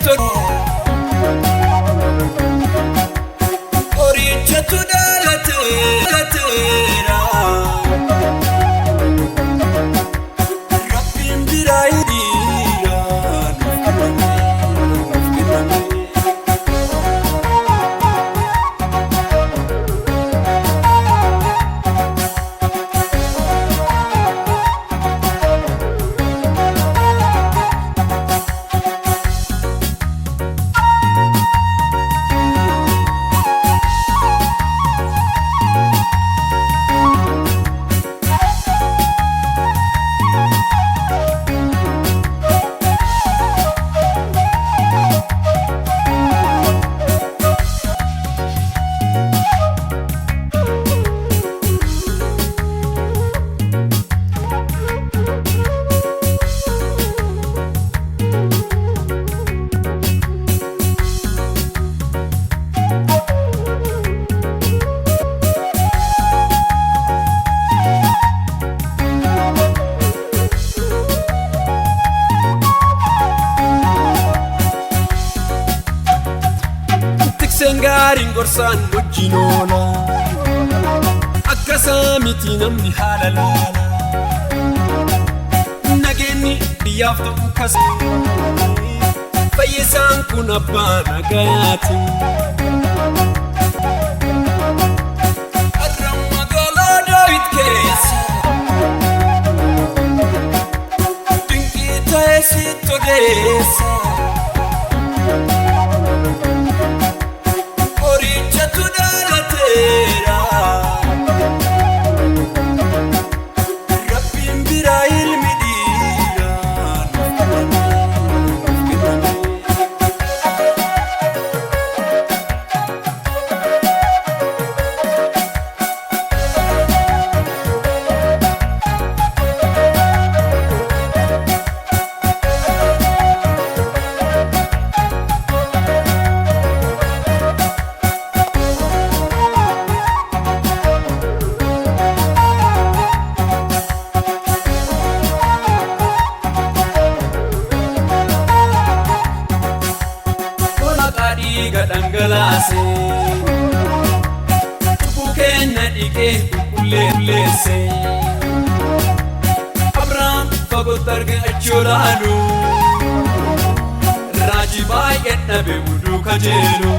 sitti qorichatu dhalateera. Rabbiin biraa hiriira nuuf kenname nuuf kenname. Tikseen gaariin gorsaan wajjin oola. Akka isaa miti namni haala laala. Nageenyi biyyaaf ta'u kasa. Fayyisaan kun abbaa nagayaati. Har'a magaalaa Daawit keessa. Dinqii ta'e sitti odeessa. Qorichatu dhalateera. Rabbiin biraa ilmi dhiiraa nuuf kenname nuuf kenname. Tola dhiiga dhangalaase. Cubbuu keenya dhiqee qulqulleesse. Abrahaam fagootti argachuu laalu. Raajii baay'ee dhabe uduu kajeelu.